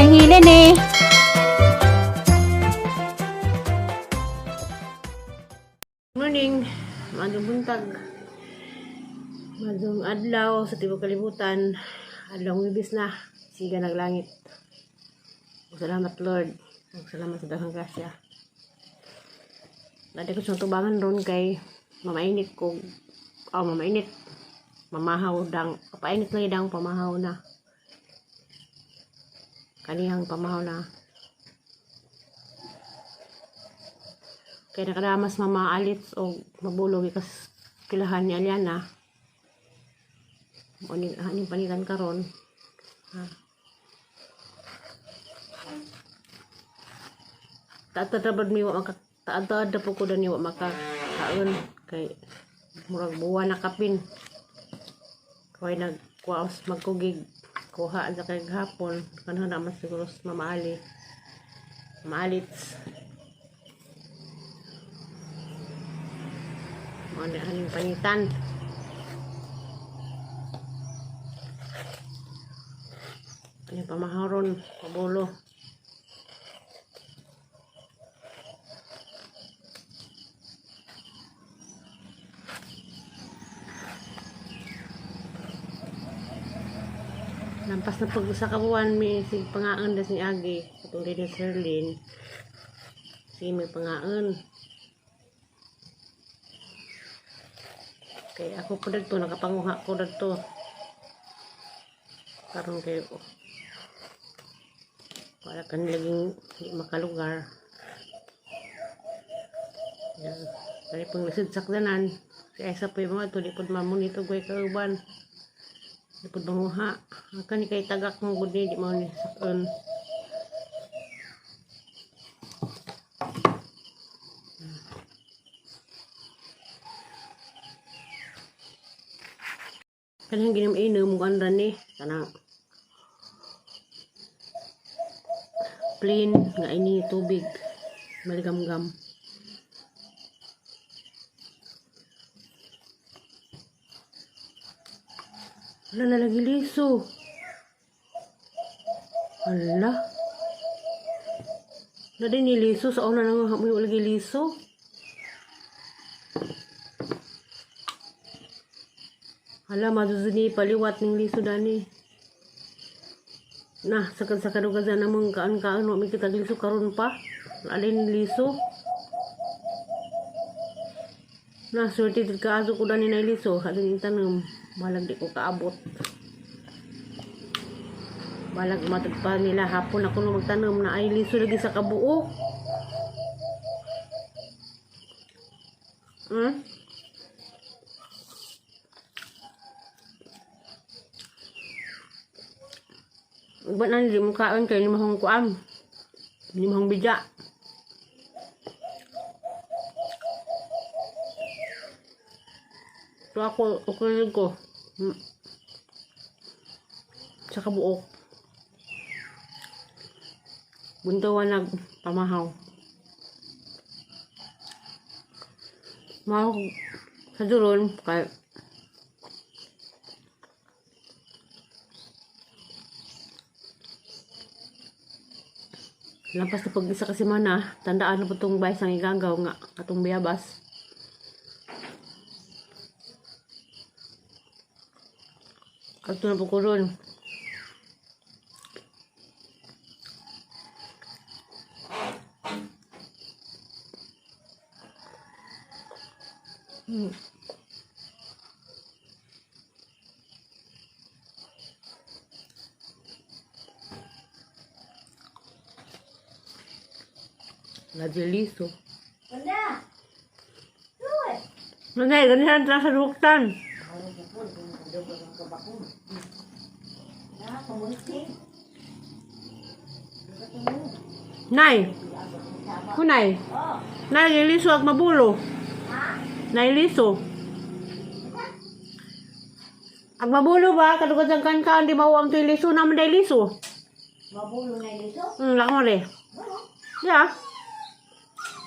Nahilin eh. Morning, maadong buntag. Maadong adlaw sa tibok kalibutan. Adlaw Huwebes na, siga naglangit. Salamat, Lord. Salamat sa daghang grasya. Dati ko sa tubangan ron kay mamainit ko. Oh, mamainit. Mamahaw dang. Kapainit lang dang pamahaw na. Kanihang pamahaw na. Kaya nakadamas mamaalit o mabulog ikas kilahan ni Aliana. O ni aning panitan karon. Ha. Taatad mi wa maka taatad na po ko dani wa maka kaon kay murag buwa na kapin. Kay nagkuha magkugig kuha sa kay hapon kanha na mas siguro sa mamaali. Maalit. Mao na aning panitan. Ano pamaharon, pabulo. Lampas na pag sa kabuan mi sig pangaan das ni Agi katong din ni Sirlin. Sige may pangaan. Kay ako po dagto nakapanguha ko dagto. Karon kay oh, wala kan laging di makalugar. Yan. Kaya pang lisod sakdanan. Si Esa po yung mga ito, di po mamunito gway kauban. Di po manguha. Ang kani kay tagak mong gud ni, di mo ni sakon. Kanang ginom inom kuan ra ni kanang plain nga ini tubig maligamgam. Wala na lagi liso. Hala. Na din ni liso sa una nang may lagi liso. Hala, maduzuni paliwat ning liso dani. Na, sakad-sakad og kaza namang kaan-kaan wa mi kitag liso karon pa. Alin liso. Na, swerte jud kaaso ko dani na liso. Halin tanom, balag di ko kaabot. Balag matag pa nila hapon ako nung magtanom na ay liso lagi sa kabuo. Uban na hindi mo kaon kay ni mahong kuam. Ni mahong bidya. So ako, okay ko. Sa kabuok. Buntawan nag pamahaw. Mahaw sa duron kay lampas na pag isa kasi mana, tandaan na po itong bayas ang igagaw nga, katong bayabas. Ato na po ko ron. Nadiliso. Wala. Nanay, ganihan na sa luktan. Nay. Kunay. Nay, liso ag mabulo. Nay, liso. Ag mabulo ba? Kadugod ang kan di mawang to liso naman day liso. Mabulo na liso? Lako re. Yeah.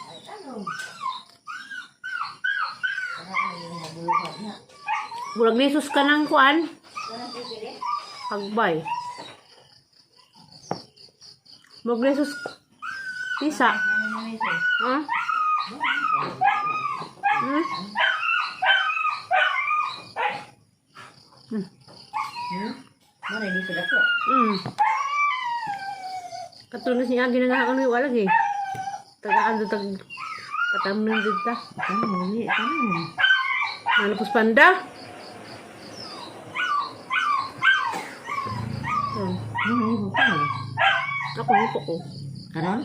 Ay, ano? Mabulo ka na. Murag lisos ka ng kuan. Wala sisili? Agbay. Maglesos tisa. Ha? Mo na dito dako. Katunos niya ginagawa ko wala lagi. Tagaan do tag patamnon dito. Ano ni? Ano? Nalapos panda. Ano ni ko? Ako hipo ko. Karon?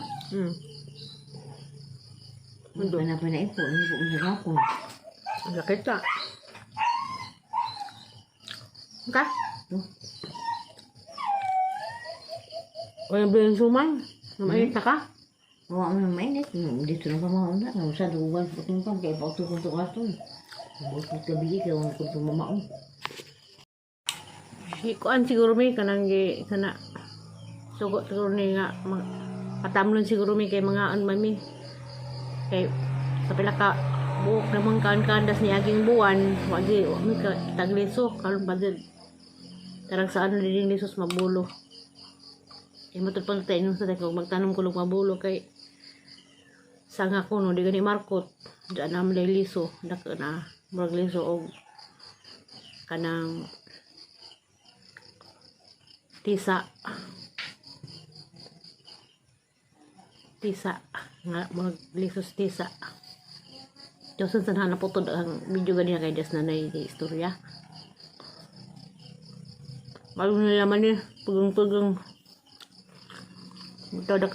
Mundo. Ano pa na ipo? Ipo mo sa ako. Ang lakit ka. Ka? To. O yung bilhin suman. Namait na ka? Wa mo na mainit. Dito na ka mga una. Sa dugan sa tungkang kay pauto ko to aton. Buot gabi kay wa ko tumamaon. Ikuan siguro may kanang gi kana sugo siguro ni nga patamlon siguro mi kay mga an mami. Kay sa pila ka buok namang kaan-kandas ni aging buwan, wa gi wa mi ka tagliso karon pa jud. Tarang sa ano ding lisos mabulo. E matud pang tayo sa tayo magtanom ko og mabulo kay sanga ko no di gani markot diyan na man liso dak na murag liso og kanang tisa tisa nga murag lisos tisa. Diyosan sa hanap po ang video ganyan kay Diyos na nay istorya. Bago na naman ni pugong-pugong. Ito da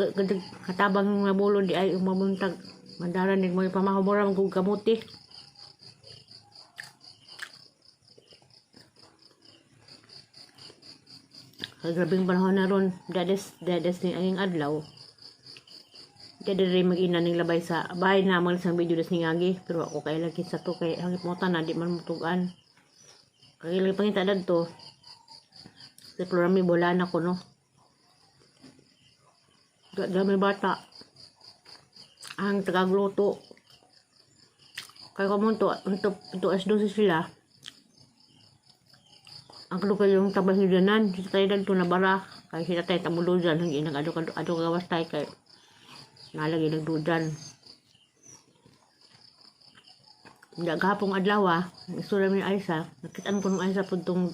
katabang mga bulo di ay umabuntag. Mandaran ni mo pamahumura mag kamuti. Kay grabing panahon na ron, dades dades ni anging adlaw. Dede rin mag-ina ning labay sa bahay na mga isang video des ni Ngagi. Pero ako kay lagi sa to kay hangit mo na di man mutugan. Kay lagi pangita dadto. Sa Florami bola na ko no. Dami bata. Ang tagagluto. Kay ko mo to, to, to as 12 sila. Ang kalukay yung tabas ni Danan. Sita tayo dito na bara. Kay sita tayo tamuludan. Hindi nag ado ado gawas tayo kay nalagay nagdudan. Hindi gahapong adlaw ah. Ang istorya mi ni Aisa. Nakitaan ko nung Aisa po itong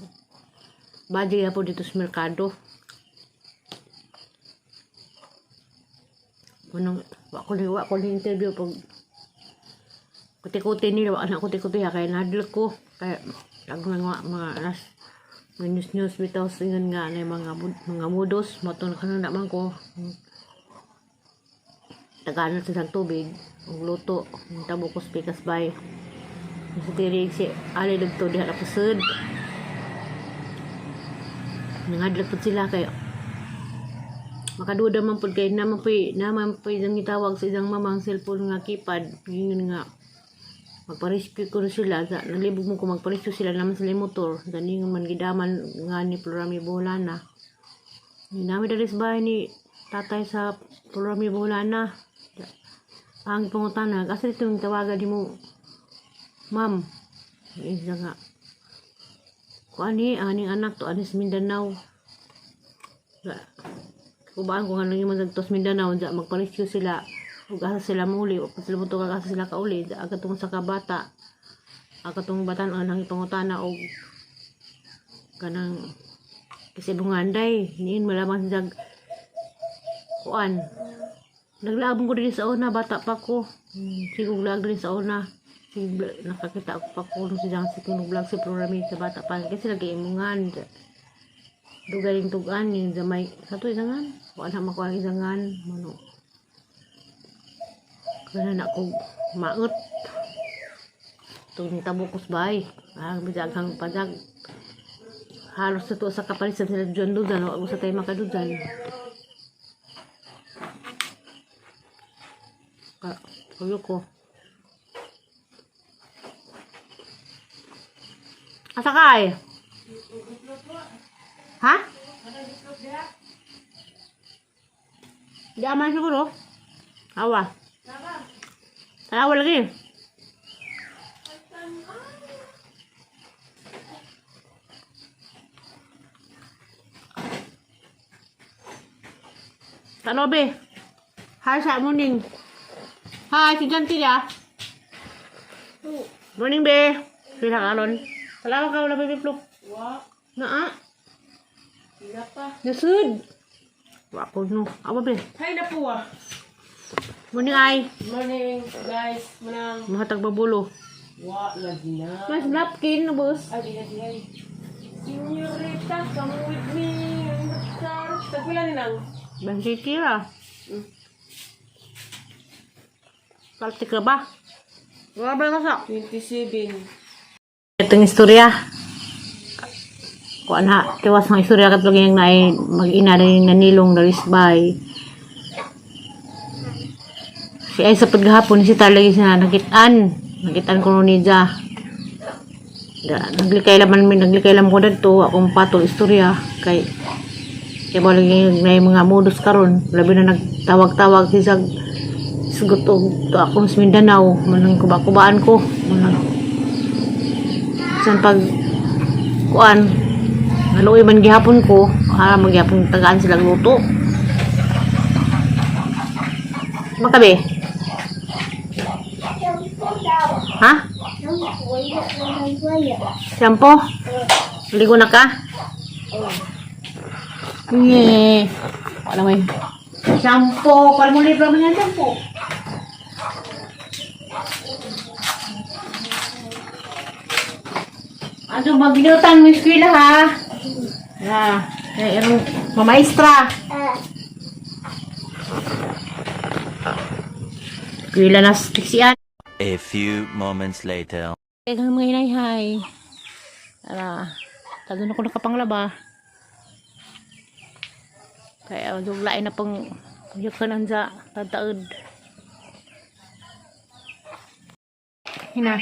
body po dito sa merkado. Unong, wa ko ni interview pag kuti-kuti nila, wa na kuti-kuti ha, kaya nahadlok ko. Kaya, ag mga alas, mga news news bitaw ingon nga na mga mga mudos maton kanon na man ko. Taganan sa isang tubig ug luto tabo ko sa pikas bay sa tirig si ali dagto diha na pasud nangadlok pud sila kay makaduda man pud kay naman puy nang gitawag sa isang mamang cellphone nga keypad ingon nga magpa-rescue ko na sila sa nalibog mo ko magpa-rescue sila naman sila yung motor gani nga man gidaman nga ni Plurami Bolana ni nami dali sa bahay ni tatay sa Plurami Bolana ang pangutana asa dito yung tawagan nimo ma'am isa nga kuan ni aning anak to anis Mindanao. Kubaan ko nga nang yung sa Mindanao dya magpa-rescue sila ug asa sila muli o sila mo asa sila kauli dya aga tong sa kabata aga tong batan ang ipangutana og kanang kasi bunganday niin malamang siya kuan naglabong ko din sa una bata pa ko siguro lag din sa una. Sige, nakakita ako pa ko nung si Kuno vlog si Plurami sa bata pa kasi lagi imungan dugaling tugan yung gamay sa to isangan wala makuha ang isangan mano kana na ko maot itong tabo ko sa bahay ang bidag ang padag halos sa to sa kapalisan sila John Dudan o sa tayo makadudan ka kuyo ko asa kay ha? Di aman siguro. Awa. Awa lagi. Tano be. Hi sa morning. Hi, si Janti ya. Morning be. Sila karon. Salamat ka wala baby pluk. Wa. Naa. Sila pa. Nasud. Wa ko no. Awa be. Hi na po ah. Morning ay. Morning guys. Manang. Mahatag babulo. Wa lagi na. Mas napkin boss. Ay, ay, ay. Senyorita, come with me. Tagpila ni nang. Bangkiki ra. Paltik ka ba? Wala ba sa? 27. Itong istorya. Kuan ha, tiwas ng istorya katulog yung naay mag-ina rin nanilong darisbay. Si ay sa paghapon si talagi siya nakitaan. Nakitaan ko ni Ja. Da, naglikay laman mi naglikay lam ko dadto akong patol istorya kay kay mo lagi na mga modus karon labi na nagtawag-tawag si Zag sugot og to akong sa Mindanao manang kuba-kubaan ko manang san pag kuan naluoy man gihapon ko ah magyapon tagaan sila luto makabe ha shampoo ligo na ka Nye. Wala mo yun. Shampoo. Palmolive raman yan shampoo. Ano maginutan mo eskwela ha? Ha. Eh, erong mamaestra. Eskwela na sa tiksian. A few moments later. Teka mga hinayhay. Ara, talo na ko nakapanglaba. Kaya duglain na pang yukanan sa tataod. Hina.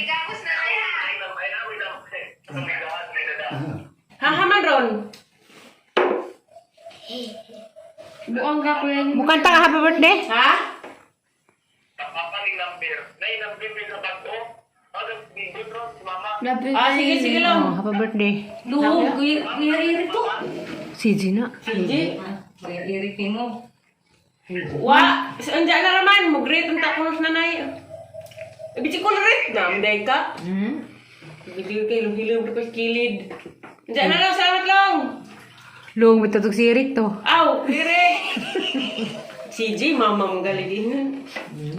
Hahaman ron. Buang ka kuya. Mukanta ka happy birthday? Ha? Ah, sige, sige lang. Oh, happy birthday. Luhog, kuya to. Si Gina. Sige. Wa, saan dyan na raman? Mag-rate ang takunos na nay. Ibig ko rate na, manday ka. Ibig kay lumhilom ko kilid. Diyan na lang, salamat lang. Lung, may tatog si Eric to. Aw, Eric! CJ, mama mong gali din.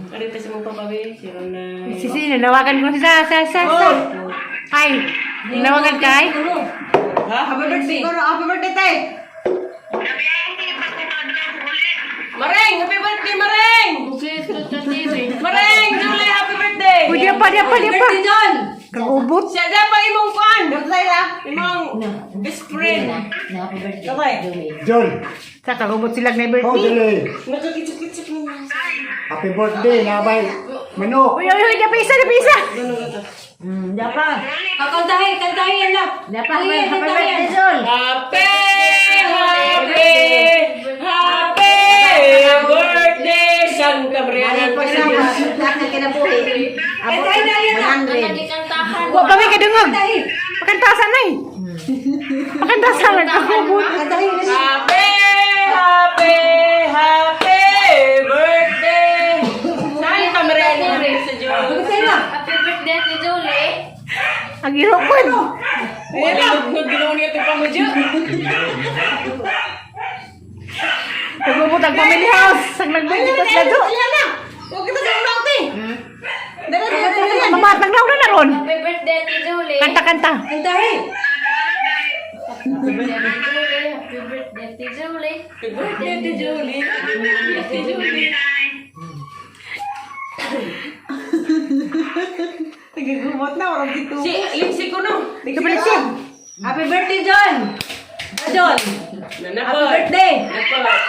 Arita sa mong papabi, 09. Si Sina, nawagan ko sa, sa. Hi. Nawagan ka ay? Ha? Happy birthday! Happy birthday, tay! Mareng! Happy birthday, Mareng! Mareng! Julie, happy birthday! Uy, di pa, di pa, di pa. John! Kagubot. Siya dyan pa imong kuan! Imong best friend! Happy birthday. John, Sa kagubot sila na birthday. Hopefully, Nakakitsuk-kitsuk niya. happy birthday, nabay. Manok. Uy, uy, uy, di pa isa, di pa isa. Dapat. Kantahin, kantahin na. Dapat. Happy birthday, Sol. Happy, happy, happy birthday, San Gabriel. Lahat na kinabuhi. Abot 100. Wa pa may kadungog. Pakanta sana eh. Pakanta sana kagubot. Happy, happy, happy birthday. San Gabriel sa Diyos. Happy birthday ni Julie. Ang irokon. Wala, nagdinaw niya ito pa mo dyan. Kagubot ang family house. Sang nagbay dito sa lado. Huwag kita sa unang Mama, tagnaw na ron. Happy birthday ni Julie. Kanta, kanta. Happy birthday ni Julie. Happy birthday ni Julie. Happy birthday to Julie. Happy birthday to Julie. Nagigumot na, walang dito. Si, lipstick ko no. Kapalit siya. Happy birthday, John! John! Nanapot. Happy birthday! Nanapot.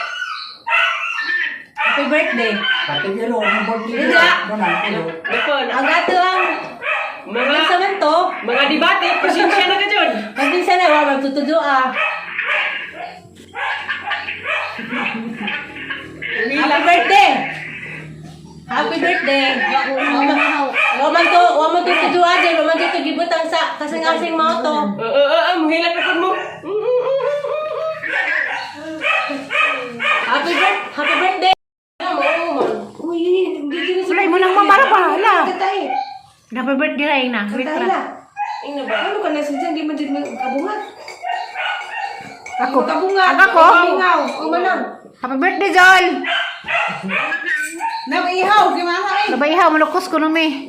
Happy birthday! Pati yelo, ang birthday. Nanapot. Ang gato ang Mga, sa man to. mga debate, pasensya na ka dyan. Pasensya na, wa magtutudo ah. Happy birthday! Happy birthday! Wa man to tudo ah, wa man to gibutang sa kasing-asing mao to. Oo, oo, oo, muhilak na po mo. Happy birthday, happy na. Greet Kantahin ra. na. Ing na ba? Ano ka na sa dyan? Di man dyan kabungat. Ako. Kabungat. Ang ako. Mingaw. O manang. Happy birthday, Jol! Nabaihaw. Kay mama eh. Nabaihaw, malukos ko numi.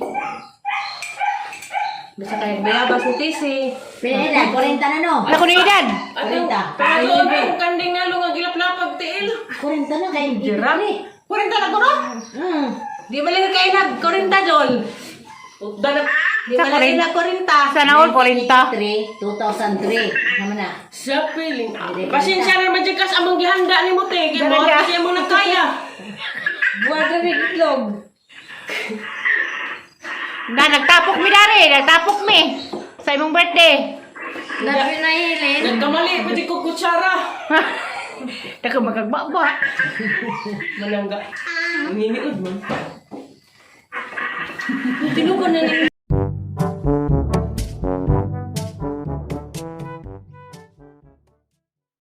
Basta kayo bayabas ni Tisi. Pila edad, 40 na no. Wala ko ni edad. Ano? 40. Pangaloon kong kanding nalo nga gilaplapag tiil. 40 na kay 83. 40 na ko no? Di man lang kay nag 40 jol. Utda na Di man lang nag 40. Sana all 40. 83, 2003. Naman na. Sa piling. Pasensya na naman dyan kas among gihanda ni mo te. Kaya mo kasi among nagkaya. Buwan na rin itlog. Na, nagtapok mi dari. Nagtapok mi. Sa imong birthday. Labi na hilin. Nagkamali pwede ko kutsara. Taka magagbaba. Malangga. Niniod man. Tinugon na ni